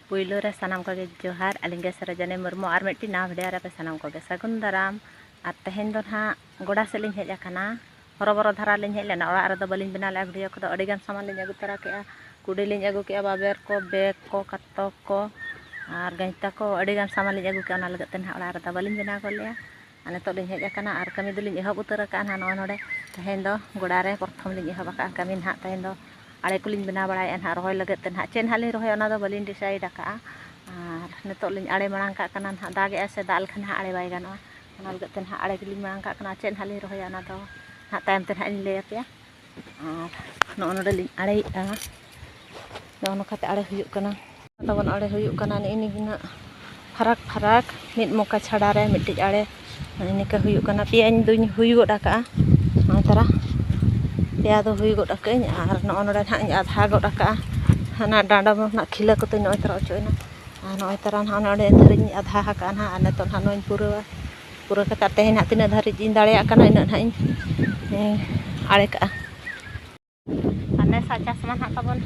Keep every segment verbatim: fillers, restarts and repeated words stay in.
ᱯᱩᱭᱞᱩ ᱨᱮ ᱥᱟᱱᱟᱢ ᱠᱚᱜᱮ ᱡᱚᱦᱟᱨ, ᱟᱹᱞᱤᱧ ᱜᱮ ᱥᱟᱨᱚᱡᱚᱱᱤ ᱢᱩᱨᱢᱩ, ᱟᱨ ᱢᱤᱫᱴᱤᱡ ᱱᱟᱣᱟ video ᱨᱮ ᱟᱯᱮ ᱥᱟᱱᱟᱢ ᱠᱚᱜᱮ ᱥᱟᱹᱜᱩᱱ ᱫᱟᱨᱟᱢ᱾ ᱟᱨ ᱛᱮᱦᱮᱧ ᱫᱚ ᱱᱟᱦᱟᱜ ᱜᱚᱰᱟ ᱥᱮᱫ ᱞᱤᱧ ᱦᱮᱡ ᱟᱠᱟᱱᱟ᱾ ᱦᱚᱨᱚᱵᱚᱨᱚ ᱫᱷᱟᱨᱟ ᱞᱤᱧ ᱦᱮᱡ ᱞᱮᱱᱟ, ᱚᱲᱟᱜ ᱨᱮᱫᱚ ᱵᱟᱹᱞᱤᱧ ᱵᱮᱱᱟᱣ ᱞᱮᱫᱼᱟ video ᱠᱚᱫᱚ᱾ ᱟᱹᱰᱤᱜᱟᱱ ᱥᱟᱢᱟᱱ ᱞᱤᱧ ᱟᱹᱜᱩ ᱛᱚᱨᱟ ᱠᱮᱫᱼᱟ, ᱠᱩᱰᱤ ᱞᱤᱧ ᱟᱹᱜᱩ ᱠᱮᱫᱼᱟ, ᱵᱟᱵᱮᱨ ᱠᱚ, bag ᱠᱚ, ᱠᱟᱛᱚᱠ ᱠᱚ, ᱟᱨ ᱜᱟᱧᱛᱟ ᱠᱚ, ᱟᱹᱰᱤᱜᱟᱱ ᱥᱟᱢᱟᱱ ᱞᱤᱧ ᱟᱹᱜᱩ ᱠᱮᱫᱼᱟ᱾ ᱚᱱᱟ ᱞᱟᱹᱜᱤᱫ ᱛᱮ ᱱᱟᱦᱟᱜ ᱚᱲᱟᱜ ᱨᱮᱫᱚ ᱵᱟᱹᱞᱤᱧ ᱵᱮᱱᱟᱣ ᱜᱚᱫ ᱞᱮᱫᱼᱟ᱾ ᱟᱨ ᱱᱤᱛᱚᱜ ᱞᱤᱧ ᱦᱮᱡ ᱟᱠᱟᱱᱟ ᱟᱨ ᱠᱟᱹᱢᱤ ᱫᱚᱞᱤᱧ ᱮᱦᱚᱵ ᱩᱛᱟᱹᱨ ᱟᱠᱟᱫᱼᱟ ᱱᱟᱦᱟᱜ ᱱᱚᱜᱼᱚᱭ ᱱᱚᱰᱮ᱾ ᱛᱮᱦᱮᱧ ᱫᱚ ᱜᱚᱰᱟ ᱨᱮ ᱯᱨᱚᱛᱷᱚᱢ ᱞᱤᱧ ᱮᱦᱚᱵ ᱟᱠᱟᱫᱼᱟ ᱠᱟᱹᱢᱤ ᱱᱟᱦᱟᱜ᱾ ᱛᱮᱦᱮᱧ ᱫᱚ ᱟᱲᱮ ᱠᱚᱞᱤᱧ ᱵᱮᱱᱟᱣ ᱵᱟᱲᱟᱭᱮᱫᱼᱟ ᱱᱟᱦᱟᱜ ᱨᱚᱦᱚᱭ ᱞᱟᱹᱜᱤᱫ ᱛᱮ ᱱᱟᱦᱟᱜ᱾ ᱪᱮᱫ ᱱᱟᱦᱟᱜ ᱞᱤᱧ ᱨᱚᱦᱚᱭᱟ ᱚᱱᱟ ᱫᱚ ᱵᱟᱹᱞᱤᱧ decide ᱟᱠᱟᱫᱼᱟ᱾ ᱟᱨ ᱱᱤᱛᱚᱜ ᱞᱤᱧ ᱟᱲᱮ ᱢᱟᱲᱟᱝ ᱠᱟᱜ ᱠᱟᱱᱟ ᱱᱟᱦᱟᱜ, ᱫᱟᱜᱮᱜᱼᱟᱭ ᱥᱮ, ᱫᱟᱜ ᱞᱮᱠᱷᱟᱱ ᱱᱟᱦᱟᱜ ᱟᱲᱮ ᱵᱟᱭ ᱜᱟᱱᱚᱜᱼᱟ᱾ ᱚᱱᱟ ᱞᱟᱹᱜᱤᱫ ᱛᱮ ᱱᱟᱦᱟᱜ ᱟᱲᱮ ᱜᱮᱞᱤᱧ ᱢᱟᱲᱟᱝ ᱠᱟᱜ ᱠᱟᱱᱟ᱾ ᱪᱮᱫ ᱱᱟᱦᱟᱜ ᱞᱤᱧ ᱨᱚᱦᱚᱭᱟ ᱚᱱᱟ ᱫᱚ ᱱᱟᱦᱟᱜ ᱛᱟᱭᱚᱢ ᱛᱮ ᱱᱟᱦᱟᱜ ᱤᱧ ᱞᱟᱹᱭ ᱟᱯᱮᱭᱟ᱾ ᱟᱨ ᱱᱚᱜᱼᱚ ᱱᱚᱰᱮ ᱞᱤᱧ ᱟᱲᱮᱭᱮᱫᱼᱟ᱾ ᱱᱚᱜᱼᱚ ᱱᱚᱝᱠᱟᱛᱮ ᱟᱲᱮ ᱦᱩᱭᱩᱜ ᱠᱟᱱᱟ᱾ ᱛᱟᱵᱚᱱ ᱟᱲᱮ ᱦᱩᱭᱩᱜ ᱠᱟᱱᱟ ᱱᱮᱜᱼᱮ ᱱᱤᱭᱟᱹ ᱜᱮ ᱱᱟᱜ ᱯᱷᱟᱨᱟᱠ ᱯᱷᱟᱨᱟᱠ ᱢᱤᱫ ᱢᱚᱠᱟ ᱪᱷᱟᱰᱟ ᱨᱮ ᱢᱤᱫᱴᱤᱡ ᱟᱲᱮ ᱱᱚᱜᱼᱚᱭ ᱱᱤᱝᱠᱟ ᱦᱩᱭᱩᱜ ᱠᱟᱱᱟ᱾ ᱯᱮᱭᱟᱧ ᱫᱩᱧ ᱦᱩᱭ ᱜᱚᱫ ᱟᱠᱟᱜᱼᱟ᱾ ᱱᱚᱜᱼᱚᱭ ᱛᱟᱨᱟ ᱯᱮᱭᱟ ᱫᱚ ᱦᱩᱭ ᱜᱚᱫ ᱟᱠᱟᱜᱼᱟᱹᱧ ᱟᱨ ᱱᱚᱜᱼᱚ ᱱᱚᱰᱮ ᱱᱟᱜ ᱤᱧ ᱟᱫᱷᱟ ᱜᱚᱫ ᱟᱠᱟᱜᱼᱟ᱾ ᱦᱟᱱᱟ ᱰᱟᱸᱰᱚᱢ ᱨᱮᱱᱟᱜ ᱠᱷᱤᱞᱟᱹ ᱠᱚᱛᱮ ᱱᱚᱜᱼᱚᱭ ᱛᱟᱨᱟ ᱚᱪᱚᱜ ᱮᱱᱟ᱾ ᱟᱨ ᱱᱚᱜᱼᱚᱭ ᱛᱟᱨᱟ ᱱᱟᱜ ᱱᱚᱰᱮ ᱫᱷᱟᱹᱨᱤᱡ ᱤᱧ ᱟᱫᱷᱟ ᱟᱠᱟᱜᱼᱟ ᱱᱟᱜ᱾ ᱟᱨ ᱱᱤᱛᱚᱜ ᱱᱟᱜ ᱱᱚᱣᱟᱧ ᱯᱩᱨᱟᱹᱣᱟ᱾ ᱯᱩᱨᱟᱹ ᱠᱟᱛᱮ ᱛᱮᱦᱮᱧ ᱱᱟᱜ ᱛᱤᱱᱟᱹᱜ ᱫᱷᱟᱹᱨᱤᱡ ᱤᱧ ᱫᱟᱲᱮᱭᱟᱜ ᱠᱟᱱᱟ ᱤᱱᱟᱹᱜ ᱱᱟᱜ ᱤᱧ, ᱤᱧ ᱟᱲᱮ ᱠᱟᱜᱼᱟ᱾ ᱟᱨ ᱱᱮᱥᱟᱜ ᱪᱟᱥ ᱢᱟ ᱱᱟᱦᱟᱜ ᱛᱟᱵᱚᱱ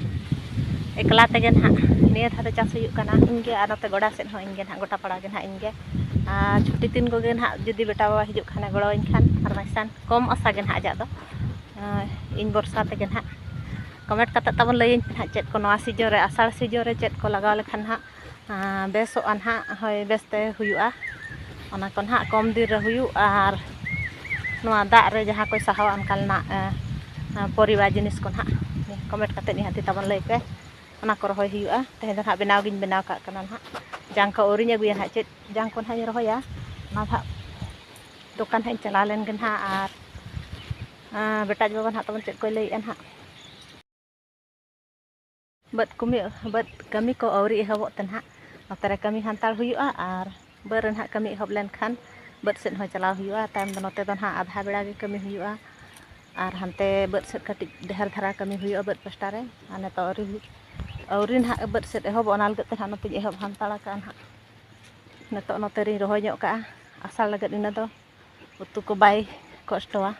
ᱮᱠᱞᱟ ᱛᱮᱜᱮ ᱱᱟᱦᱟᱜ ᱱᱤᱭᱟᱹ ᱫᱷᱟᱣ ᱫᱚ ᱪᱟᱥ ᱦᱩᱭᱩᱜ ᱠᱟᱱᱟ᱾ ᱤᱧ ᱜᱮ ᱟᱨ ᱱᱚᱛᱮ ᱜᱚᱰᱟ ᱥᱮᱫ ᱦᱚᱸ ᱤᱧ ᱜᱮ ᱱᱟᱦᱟᱜ, ᱜᱚᱴᱟ ᱯᱟᱲᱟ ᱜᱮ ᱱᱟᱦᱟᱜ ᱤᱧ ᱜᱮ᱾ ᱟᱨ ᱪᱷᱩᱴᱤ ᱫᱤᱱ ᱠᱚᱜᱮ ᱱᱟᱦᱟᱜ ᱡᱩᱫᱤ ᱵᱮᱴᱟ ᱵᱟᱵᱟ ᱦᱤᱡᱩᱜ ᱠᱷᱟᱱᱮ ᱜᱚᱲᱚᱣᱟᱹᱧ ᱠᱷᱟᱱ, ᱟᱨ ᱵᱟᱝᱠᱷᱟᱱ ᱠᱚᱢ ᱟᱥᱟ ᱜᱮ ᱱᱟᱦᱟᱜ ᱟᱡᱟᱜ ᱫᱚ᱾ ᱟᱨ ᱤᱧ ᱵᱷᱚᱨᱥᱟ ᱛᱮᱜᱮ ᱱᱟᱦᱟᱜ᱾ comment ᱠᱟᱛᱮ ᱛᱟᱵᱚᱱ ᱞᱟᱹᱭᱟᱹᱧ ᱯᱮ ᱱᱟᱦᱟᱜ ᱪᱮᱫ ᱠᱚ ᱱᱚᱣᱟ season ᱨᱮ, ᱟᱥᱟᱲ season ᱨᱮ ᱪᱮᱫ ᱠᱚ ᱞᱟᱜᱟᱣ ᱞᱮᱠᱷᱟᱱ ᱱᱟᱦᱟᱜ ᱟᱸ, ᱵᱮᱥᱚᱜᱼᱟ ᱱᱟᱦᱟᱜ, ᱦᱳᱭ, ᱵᱮᱥᱛᱮ ᱦᱩᱭᱩᱜᱼᱟ᱾ ᱚᱱᱟ ᱠᱚ ᱱᱟᱦᱟᱜ ᱠᱚᱢ ᱫᱤᱱ ᱨᱮ ᱦᱩᱭᱩᱜ ᱟᱨ ᱱᱚᱣᱟ ᱫᱟᱜ ᱨᱮ ᱡᱟᱦᱟᱸ ᱠᱚᱭ ᱥᱟᱦᱟᱣᱟ ᱚᱱᱠᱟ ᱨᱮᱱᱟᱜ, ᱮ, ᱮ, ᱯᱚᱨᱤᱵᱟ ᱡᱤᱱᱤᱥ ᱠᱚ ᱱᱟᱦᱟᱜ comment ᱠᱟᱛᱮ ᱱᱤᱦᱟᱹᱛᱤ ᱛᱟᱵᱚᱱ ᱞᱟᱹᱭ ᱯᱮ᱾ ᱚᱱᱟ ᱠᱚ ᱨᱚᱦᱚᱭ ᱦᱩᱭᱩᱜᱼᱟ᱾ ᱛᱮᱦᱮᱧ ᱫᱚ ᱱᱟᱦᱟᱜ ᱵᱮᱱᱟᱣ ᱜᱤᱧ ᱵᱮᱱᱟᱣ ᱠᱟᱜ ᱠᱟᱱᱟ ᱱᱟᱦᱟᱜ᱾ ᱡᱟᱝ ᱠᱚ ᱟᱹᱣᱨᱤᱧ ᱟᱹᱜᱩᱭᱟ ᱱᱟᱦᱟᱜ, ᱪᱮᱫ ᱡᱟᱝ ᱠᱚ ᱱᱟᱦᱟᱜ ᱤᱧ ᱨᱚᱦᱚᱭᱟ, ᱚᱱᱟ ᱫᱚ ᱦᱟᱸᱜ ᱫᱚᱠᱟᱱ ᱦᱟᱸᱜ ᱤᱧ ᱪᱟᱞᱟᱣ ᱞᱮᱱ ᱜᱮ ᱱᱟᱦᱟᱜ᱾ ᱟᱨ, ᱟᱨ ᱵᱮᱴᱟ ᱟᱡ ᱵᱟᱵᱟ ᱱᱟᱦᱟᱜ ᱛᱟᱵᱚᱱ ᱪᱮᱫ ᱠᱚᱭ ᱞᱟᱹᱭᱮᱫᱼᱟ ᱱᱟᱦᱟᱜ᱾ ᱵᱟᱹᱫᱽ ᱠᱟᱹᱢᱤ, ᱵᱟᱹᱫᱽ ᱠᱟᱹᱢᱤ ᱠᱚ ᱟᱹᱣᱨᱤ ᱮᱦᱚᱵᱚᱜ ᱛᱮ ᱱᱟᱦᱟᱜ ᱱᱚᱛᱮ ᱨᱮ ᱠᱟᱹᱢᱤ ᱦᱟᱱᱛᱟᱲ ᱦᱩᱭᱩᱜᱼᱟ᱾ ᱟᱨ ᱵᱟᱹᱫᱽ ᱨᱮ ᱱᱟᱦᱟᱜ ᱠᱟᱹᱢᱤ ᱮᱦᱚᱵ ᱞᱮᱱᱠᱷᱟᱱ ᱵᱟᱹᱫᱽ ᱥᱮᱫ ᱦᱚᱸ ᱪᱟᱞᱟᱣ ᱦᱩᱭᱩᱜᱼᱟ᱾ ᱛᱟᱭᱚᱢ ᱫᱚ ᱱᱚᱛᱮ ᱫᱚ ᱱᱟᱦᱟᱜ ᱟᱫᱷᱟ ᱵᱮᱲᱟ ᱜᱮ ᱠᱟᱹᱢᱤ ᱦᱩᱭᱩᱜᱼᱟ᱾ ᱟᱨ ᱦᱟᱱᱛᱮ ᱵᱟᱹᱫᱽ ᱥᱮᱫ ᱠᱟᱹᱴᱤᱡ ᱰᱷᱮᱨ ᱫᱷᱟᱨᱟ ᱠᱟᱹᱢᱤ ᱦᱩᱭᱩᱜᱼᱟ ᱵᱟᱹᱫᱽ ᱯᱟᱥᱴᱟ ᱨᱮ᱾ ᱟᱨ ᱱᱤᱛᱚᱜ ᱟᱹᱣᱨᱤ ᱦᱩᱭᱩᱜ, ᱟᱹᱣᱨᱤ ᱱᱟᱦᱟᱜ ᱵᱟᱹᱫᱽ ᱥᱮᱫ ᱮᱦᱚᱵᱚᱜ, ᱚᱱᱟ ᱞᱟᱹᱜᱤᱫ ᱛᱮ ᱱᱟᱦᱟᱜ ᱱᱚᱛᱮᱧ ᱮᱦᱚᱵ ᱦᱟᱱᱛᱟᱲ ᱟᱠᱟᱜᱼᱟ ᱱᱟᱦᱟᱜ᱾ ᱱᱤᱛᱚᱜ ᱱᱚᱛᱮ ᱨᱤᱧ ᱨᱚᱦᱚᱭ ᱧᱚᱜ ᱠᱟᱜᱼᱟ, ᱟᱥᱟᱲ ᱞᱟᱹᱜᱤᱫ ᱤᱱᱟᱹ ᱫᱚ ᱩᱛᱩ ᱠᱚ ᱵᱟᱭ ᱠᱚᱥᱴᱚᱣᱟ᱾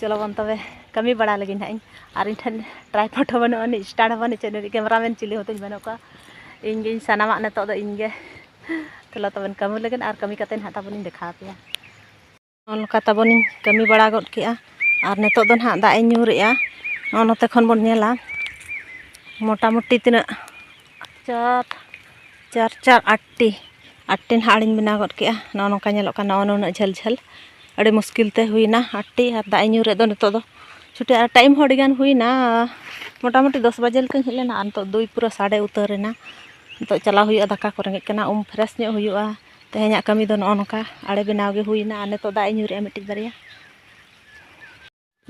ᱪᱚᱞᱚ ᱵᱚᱱ ᱛᱚᱵᱮ ᱠᱟᱹᱢᱤ ᱵᱟᱲᱟ ᱞᱮᱜᱮ ᱱᱟᱦᱟᱜ ᱤᱧ᱾ ᱟᱨ ᱤᱧ ᱴᱷᱮᱱ tripod ᱦᱚᱸ ᱵᱟᱹᱱᱩᱜ ᱟᱹᱱᱤᱡ, stand ᱦᱚᱸ ᱵᱟᱹᱱᱩᱜ, ᱪᱮᱫ ᱱᱩᱭ cameraman ᱪᱤᱞᱤ ᱦᱚᱸ ᱛᱤᱧ ᱵᱟᱹᱱᱩᱜ ᱠᱚᱣᱟ᱾ ᱤᱧ ᱜᱤᱧ ᱥᱟᱱᱟᱢᱟᱜ ᱱᱤᱛᱚᱜ ᱫᱚ ᱤᱧ ᱜᱮ᱾ ᱪᱚᱞᱚ ᱛᱚᱵᱮᱱ ᱠᱟᱹᱢᱤ ᱞᱟᱹᱜᱤᱫ ᱟᱨ ᱠᱟᱹᱢᱤ ᱠᱟᱛᱮ ᱱᱟᱦᱟᱜ ᱛᱟᱵᱚᱱᱤᱧ ᱫᱮᱠᱷᱟᱣ ᱟᱯᱮᱭᱟ᱾ ᱱᱚᱜᱼᱚ ᱱᱚᱝᱠᱟ ᱛᱟᱵᱚᱱᱤᱧ ᱠᱟᱹᱢᱤ ᱵᱟᱲᱟ ᱜᱚᱫ ᱠᱮᱜᱼᱟ᱾ ᱟᱨ ᱱᱤᱛᱚᱜ ᱫᱚ ᱱᱟᱦᱟᱜ ᱫᱟᱜ ᱤᱧ ᱧᱩᱨᱮᱜᱼᱟ᱾ ᱱᱚᱜᱼᱚ ᱱᱚᱛᱮ ᱠᱷᱚᱱ ᱵᱚᱱ ᱧᱮᱞᱟ ᱢᱚᱴᱟᱢᱩᱴᱤ ᱛᱤᱱᱟᱹᱜ ᱪᱟᱨ ᱪᱟᱨ ᱪᱟᱨ ᱟᱴᱴᱤ ᱟᱴᱴᱤ ᱱᱟᱦᱟᱜ ᱟᱲᱮᱧ ᱵᱮᱱᱟᱣ ᱜᱚᱫ ᱠᱮᱜᱼᱟ᱾ ᱱᱚᱜᱼᱚ ᱱᱚᱝᱠᱟ ᱧᱮᱞᱚᱜ ᱠᱟᱱᱟ, ᱱᱚᱜᱼᱚ ᱱᱩᱱᱟᱹᱜ ᱡᱷᱟᱹᱞ ᱡᱷᱟᱹᱞ᱾ ᱟᱹᱰᱤ ᱢᱩᱥᱠᱤᱞ ᱛᱮ ᱦᱩᱭᱱᱟ ᱟᱴᱴᱤ᱾ ᱟᱨ ᱫᱟᱜ ᱤᱧ ᱧᱩᱨᱮᱫ ᱫᱚ ᱱᱤᱛᱚᱜ ᱫᱚ ᱪᱷᱩᱴᱤ, ᱟᱨ ᱴᱟᱭᱤᱢ ᱦᱚᱸ ᱟᱹᱰᱤ ᱜᱟᱱ ᱦᱩᱭᱱᱟ᱾ ᱢᱚᱴᱟᱢᱩᱴᱤ ᱫᱚᱥ ᱵᱟᱡᱮ ᱞᱮᱠᱟᱧ ᱦᱮᱡ ᱞᱮᱱᱟ, ᱟᱨ ᱱᱤᱛᱚᱜ ᱫᱩᱭ ᱯᱩᱨᱟᱹ ᱥᱟᱰᱮ ᱩᱛᱟᱹᱨ ᱮᱱᱟ᱾ ᱱᱤᱛᱚᱜ ᱪᱟᱞᱟᱣ ᱦᱩᱭᱩᱜᱼᱟ, ᱫᱟᱠᱟ ᱠᱚ ᱨᱮᱸᱜᱮᱡ ᱠᱟᱱᱟ, ᱩᱢ ᱯᱷᱨᱮᱥ ᱧᱚᱜ ᱦᱩᱭᱩᱜᱼᱟ᱾ ᱛᱮᱦᱮᱧᱟᱜ ᱠᱟᱹᱢᱤ ᱫᱚ ᱱᱚᱜᱼᱚ ᱱᱚᱝᱠᱟ, ᱟᱲᱮ ᱵᱮᱱᱟᱣ ᱜᱮ ᱦᱩᱭᱱᱟ᱾ ᱟᱨ ᱱᱤᱛᱚᱜ ᱫᱟᱜ ᱤᱧ ᱧᱩᱨᱮᱜᱼᱟ ᱢᱤᱫᱴᱤᱡ ᱵᱟᱨᱭᱟ᱾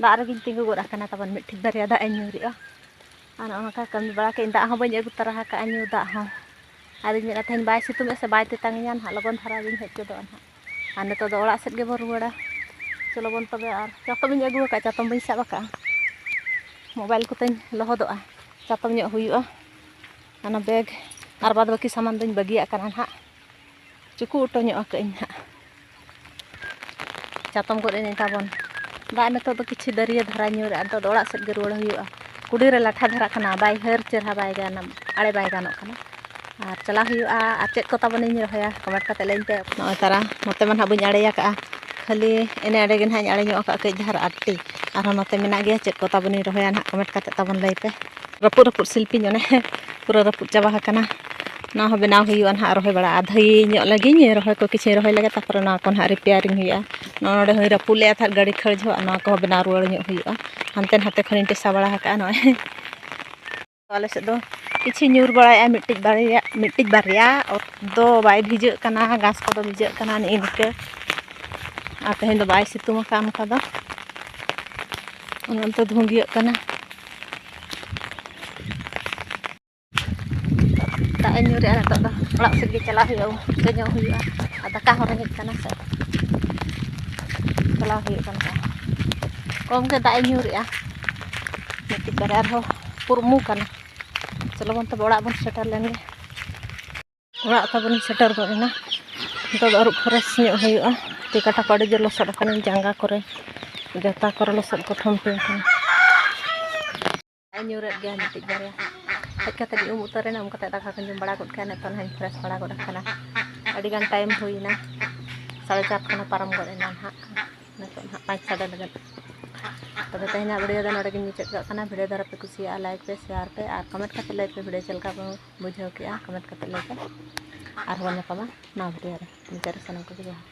ᱫᱟᱜ ᱨᱮᱜᱮᱧ ᱛᱤᱸᱜᱩ ᱜᱚᱫ ᱟᱠᱟᱱᱟ ᱛᱟᱵᱚᱱ, ᱢᱤᱫᱴᱤᱡ ᱵᱟᱨᱭᱟ ᱫᱟᱜ ᱤᱧ ᱧᱩᱨᱮᱜᱼᱟ᱾ ᱟᱨ ᱱᱚᱜᱼᱚ ᱱᱚᱝᱠᱟ ᱠᱟᱹᱢᱤ ᱵᱟᱲᱟ ᱠᱮᱫ ᱤᱧ, ᱫᱟᱜ ᱦᱚᱸ ᱵᱟᱹᱧ ᱟᱹᱜᱩ ᱛᱟᱨᱟ ᱟᱠᱟᱫᱼᱟ, ᱧᱩ ᱫᱟᱜ ᱦᱚᱸ᱾ ᱟᱨᱤᱧ ᱢᱮᱱᱮᱫ ᱛᱟᱦᱮᱸᱫ ᱵᱟᱭ ᱥᱤᱛᱩᱝ ᱮᱫᱼᱟ ᱥᱮ ᱵᱟᱭ ᱛᱮᱛᱟᱝ ᱤᱧᱟ ᱱᱟᱦᱟᱜ, ᱞᱚᱜᱚᱱ ᱫᱷᱟᱨᱟ ᱜᱤᱧ ᱦᱮᱡ ᱜᱚᱫᱚᱜᱼᱟ ᱱᱟᱦᱟᱜ᱾ ᱟᱨ ᱱᱤᱛᱚᱜ ᱫᱚ ᱚᱲᱟᱜ ᱥᱮᱫ ᱜᱮᱵᱚᱱ ᱨᱩᱣᱟᱹᱲᱟ᱾ ᱪᱚᱞᱚ ᱵᱚᱱ ᱛᱚᱵᱮ, ᱟᱨ ᱪᱟᱛᱚᱢ ᱤᱧ ᱟᱹᱜᱩ ᱟᱠᱟᱫᱼᱟ, ᱪᱟᱛᱚᱢ ᱵᱟᱹᱧ ᱥᱟᱵ ᱟᱠᱟᱫᱼᱟ᱾ ᱢᱳᱵᱟᱭᱤᱞ ᱠᱚᱛᱮᱧ ᱞᱚᱦᱚᱫᱚᱜᱼᱟ, ᱪᱟᱛᱚᱢ ᱧᱚᱜ ᱦᱩᱭᱩᱜᱼᱟ᱾ ᱚᱱᱟ ᱵᱮᱜᱽ ᱟᱨ ᱵᱟᱫᱽ ᱵᱟᱹᱠᱤ ᱥᱟᱢᱟᱱ ᱫᱚᱧ ᱵᱟᱹᱜᱤᱭᱟᱜ ᱠᱟᱱᱟ ᱱᱟᱦᱟᱜ᱾ ᱪᱩᱠᱩ ᱚᱴᱚ ᱧᱚᱜ ᱟᱠᱟᱫ ᱟᱹᱧ ᱦᱟᱸᱜ᱾ ᱪᱟᱛᱚᱢ ᱜᱚᱫ ᱮᱱᱟᱹᱧ ᱛᱟᱵᱚᱱ᱾ ᱫᱟᱜ ᱱᱤᱛᱚᱜ ᱫᱚ ᱠᱤᱪᱷᱩ ᱫᱟᱹᱨᱭᱟᱹ ᱫᱷᱟᱨᱟ ᱧᱩᱨᱮᱜᱼᱟ, ᱱᱤᱛᱚᱜ ᱫᱚ ᱚᱲᱟᱜ ᱥᱮᱫ ᱜᱮ ᱨᱩᱣᱟᱹᱲ ᱦᱩᱭᱩᱜᱼᱟ᱾ ᱠᱩᱰᱤ ᱨᱮ ᱞᱟᱴᱷᱟ ᱫᱷᱟᱨᱟᱜ ᱠᱟᱱᱟ, ᱵᱟᱭ ᱦᱟᱹᱨ ᱪᱮᱦᱨᱟ ᱵᱟᱭ ᱜᱟᱱᱚᱜ, ᱟᱲᱮ ᱵᱟᱭ ᱜᱟᱱᱚᱜ ᱠᱟᱱᱟ᱾ ᱟᱨ ᱪᱟᱞᱟᱣ ᱦᱩᱭᱩᱜᱼᱟ᱾ ᱟᱨ ᱪᱮᱫ ᱠᱚ ᱛᱟᱵᱚᱱᱤᱧ ᱨᱚᱦᱚᱭᱟ, ᱠᱚᱢᱮᱱᱴ ᱠᱟᱛᱮ ᱞᱟᱹᱭᱟᱹᱧ ᱯᱮ᱾ ᱱᱚᱜᱼᱚᱭ ᱛᱟᱨᱟ ᱱᱚᱛᱮ ᱢᱟ ᱱᱟᱦᱟᱜ ᱵᱟᱹᱧ ᱟᱲᱮ ᱟᱠᱟᱫᱼᱟ, ᱠᱷᱟᱹᱞᱤ ᱮᱱᱮ ᱟᱲᱮ ᱜᱮ ᱱᱟᱦᱟᱜ ᱤᱧ ᱟᱲᱮ ᱧᱚᱜ ᱟᱠᱟᱫᱼᱟ ᱠᱟᱹᱡ ᱫᱷᱟᱨᱟ ᱟᱴᱴᱤ᱾ ᱟᱨᱦᱚᱸ ᱱᱚᱛᱮ ᱢᱮᱱᱟᱜ ᱜᱮᱭᱟ, ᱪᱮᱫ ᱠᱚ ᱛᱟᱵᱚᱱᱤᱧ ᱨᱚᱦᱚᱭᱟ ᱱᱟᱦᱟᱜ, ᱠᱚᱢᱮᱱᱴ ᱠᱟᱛᱮ ᱛᱟᱵᱚᱱ ᱞᱟᱹᱭ ᱯᱮ᱾ ᱨᱟᱹᱯᱩᱫ ᱨᱟᱹᱯᱩᱫ ᱥᱤᱞᱯᱤᱧ ᱚᱱᱮ ᱯᱩᱨᱟᱹ ᱨᱟᱹᱯᱩᱫ ᱪᱟᱵᱟ ᱟᱠᱟᱱᱟ᱾ ᱱᱚᱣᱟ ᱦᱚᱸ ᱵᱮᱱᱟᱣ ᱦᱩᱭᱩᱜᱼᱟ ᱱᱟᱦᱟᱜ, ᱨᱚᱦᱚᱭ ᱵᱟᱲᱟ ᱟᱫᱷᱟᱹᱭ ᱧᱚᱜ ᱞᱟᱹᱜᱤᱫ ᱨᱚᱦᱚᱭ ᱠᱚ ᱠᱤᱪᱷᱩᱧ ᱨᱚᱦᱚᱭ ᱞᱮᱜᱮ, ᱛᱟᱨᱯᱚᱨᱮ ᱱᱚᱣᱟ ᱠᱚ ᱱᱟᱦᱟᱜ ᱨᱤᱯᱮᱭᱟᱨᱤᱝ ᱦᱩᱭᱩᱜᱼᱟ᱾ ᱱᱚᱜᱼᱚ ᱱᱚᱰᱮ ᱦᱚᱸᱧ ᱨᱟᱹᱯᱩᱫ ᱞᱮᱜᱼᱟ ᱛᱟᱦᱮᱸᱫ ᱜᱟᱹᱰᱤ ᱠᱷᱟᱹᱲ ᱡᱚᱦᱚᱜ, ᱱᱚᱣᱟ ᱠᱚᱦᱚᱸ ᱵᱮᱱᱟᱣ ᱨᱩᱣᱟᱹᱲ ᱧᱚᱜ ᱦᱩᱭᱩᱜᱼᱟ᱾ ᱦᱟᱱᱛᱮ ᱱᱟᱛᱮ ᱠᱷᱚᱱᱤᱧ ᱴᱮᱥᱟ ᱵᱟᱲᱟ ᱟᱠᱟᱫᱼᱟ ᱱᱚᱜᱼᱚᱭ᱾ ᱟᱞᱮ ᱥᱮᱫ ᱫᱚ ᱠᱤᱪᱷᱩ ᱧᱩᱨ ᱵᱟᱲᱟᱭᱮᱜᱼᱟ, ᱢᱤᱫᱴᱤᱡ ᱵᱟᱨᱭᱟ, ᱢᱤᱫᱴᱤᱡ ᱵᱟᱨᱭᱟ, ᱚᱛ ᱫᱚ ᱵᱟᱭ ᱵᱷᱤᱡᱟᱹᱜ ᱠᱟᱱᱟ, ᱜᱷᱟᱥ ᱠᱚᱫᱚ ᱵᱷᱤᱡᱟᱹᱜ ᱠᱟᱱᱟ ᱱᱮᱜᱼᱮ ᱱᱤᱝᱠᱟᱹ᱾ ᱟᱨ ᱛᱮᱦᱮᱧ ᱫᱚ ᱵᱟᱭ ᱥᱤᱛᱩᱝ ᱟᱠᱟᱫᱼᱟ ᱚᱱᱠᱟ ᱫᱚ, ᱚᱱᱮ ᱚᱱᱛᱮ ᱫᱷᱩᱸᱫᱤᱭᱟᱹᱜ ᱠᱟᱱᱟ᱾ ᱫᱟᱜ ᱮ ᱧᱩᱨᱮᱜᱼᱟ, ᱱᱤᱛᱚᱜ ᱫᱚ ᱚᱲᱟᱜ ᱥᱮᱫ ᱜᱮ ᱪᱟᱞᱟᱜ ᱦᱩᱭᱩᱜᱼᱟ, ᱩᱢ ᱯᱷᱟᱨᱪᱟ ᱧᱚᱜ ᱦᱩᱭᱩᱜᱼᱟ᱾ ᱟᱨ ᱫᱟᱠᱟ ᱦᱚᱸ ᱨᱮᱸᱜᱮᱡ ᱠᱟᱱᱟ ᱥᱮ, ᱪᱟᱞᱟᱣ ᱦᱩᱭᱩᱜ ᱠᱟᱱ ᱜᱮᱭᱟ᱾ ᱠᱚᱢ ᱜᱮ ᱫᱟᱜ ᱮ ᱧᱩᱨᱮᱜᱼᱟ, ᱢᱤᱫᱴᱤᱡ ᱵᱟᱨᱭᱟ ᱟᱨᱦᱚᱸ ᱯᱩᱨᱢᱩ ᱠᱟᱱᱟ᱾ ᱪᱚᱞᱚ ᱵᱚᱱ ᱛᱚᱵᱮ ᱚᱲᱟᱜ ᱵᱚᱱ ᱥᱮᱴᱮᱨ ᱞᱮᱱ ᱜᱮ᱾ ᱚᱲᱟᱜ ᱛᱟᱵᱚᱱ ᱥᱮᱴᱮᱨ ᱜᱚᱫ ᱮᱱᱟ᱾ ᱱᱤᱛᱚᱜ ᱫᱚ ᱟᱹᱨᱩᱵ ᱯᱷᱨᱮᱥ ᱧᱚᱜ ᱦᱩᱭᱩᱜᱼᱟ᱾ ᱛᱤ ᱠᱟᱴᱟ ᱠᱚ ᱟᱹᱰᱤ ᱡᱳᱨ ᱞᱚᱥᱚᱫ ᱟᱠᱟᱱᱟ, ᱡᱟᱸᱜᱟ ᱠᱚᱨᱮ, ᱡᱟᱛᱟ ᱠᱚᱨᱮ ᱞᱚᱥᱚᱫ ᱠᱚ ᱴᱷᱚᱢᱯᱮ ᱟᱠᱟᱱᱟ᱾ ᱫᱟᱜ ᱮ ᱧᱩᱨᱮᱫ ᱜᱮᱭᱟ ᱢᱤᱫᱴᱤᱡ ᱵᱟᱨᱭᱟ᱾ ᱦᱮᱡ ᱠᱟᱛᱮ ᱤᱧ ᱩᱢ ᱩᱛᱟᱹᱨᱮᱱᱟ, ᱩᱢ ᱠᱟᱛᱮ ᱫᱟᱠᱟ ᱠᱚᱧ ᱡᱚᱢ ᱵᱟᱲᱟ ᱜᱚᱫ ᱠᱮᱫᱟ᱾ ᱱᱤᱛᱚᱜ ᱱᱟᱦᱟᱜ ᱤᱧ fresh ᱵᱟᱲᱟ ᱜᱚᱫ ᱟᱠᱟᱱᱟ᱾ ᱟᱹᱰᱤ ᱜᱟᱱ time ᱦᱩᱭᱱᱟ, ᱥᱟᱲᱮ ᱪᱟᱨ ᱠᱷᱚᱱ ᱯᱟᱨᱚᱢ ᱜᱚᱫ ᱮᱱᱟ ᱱᱟᱦᱟᱜ᱾ ᱱᱤᱛᱚᱜ ᱱᱟᱦᱟᱜ ᱯᱟᱸᱪ ᱥᱟᱰᱮ ᱞᱟᱹᱜᱤᱫ᱾ ᱛᱚᱵᱮ ᱛᱮᱦᱮᱧᱟᱜ video ᱫᱚ ᱱᱚᱰᱮ ᱜᱤᱧ ᱢᱩᱪᱟᱹᱫ ᱠᱟᱜ ᱠᱟᱱᱟ᱾ Video ᱫᱷᱟᱨᱟ ᱯᱮ ᱠᱩᱥᱤᱭᱟᱜᱼᱟ, like ᱯᱮ, share ᱯᱮ ᱟᱨ comment ᱠᱟᱛᱮ ᱞᱟᱹᱭ ᱯᱮ video ᱪᱮᱫ ᱞᱮᱠᱟ ᱯᱮ ᱵᱩᱡᱷᱟᱹᱣ ᱠᱮᱜᱼᱟ, comment ᱠᱟᱛᱮ ᱞᱟᱹᱭ ᱯᱮ᱾ ᱟᱨᱦᱚᱸ ᱵᱚᱱ ᱧᱟᱯᱟᱢᱟ ᱱᱟᱣᱟ video ᱨᱮ᱾ ᱢᱩᱪᱟᱹᱫ ᱨᱮ ᱥᱟᱱᱟᱢ ᱠᱚᱜᱮ ᱡᱚᱦᱟᱨ᱾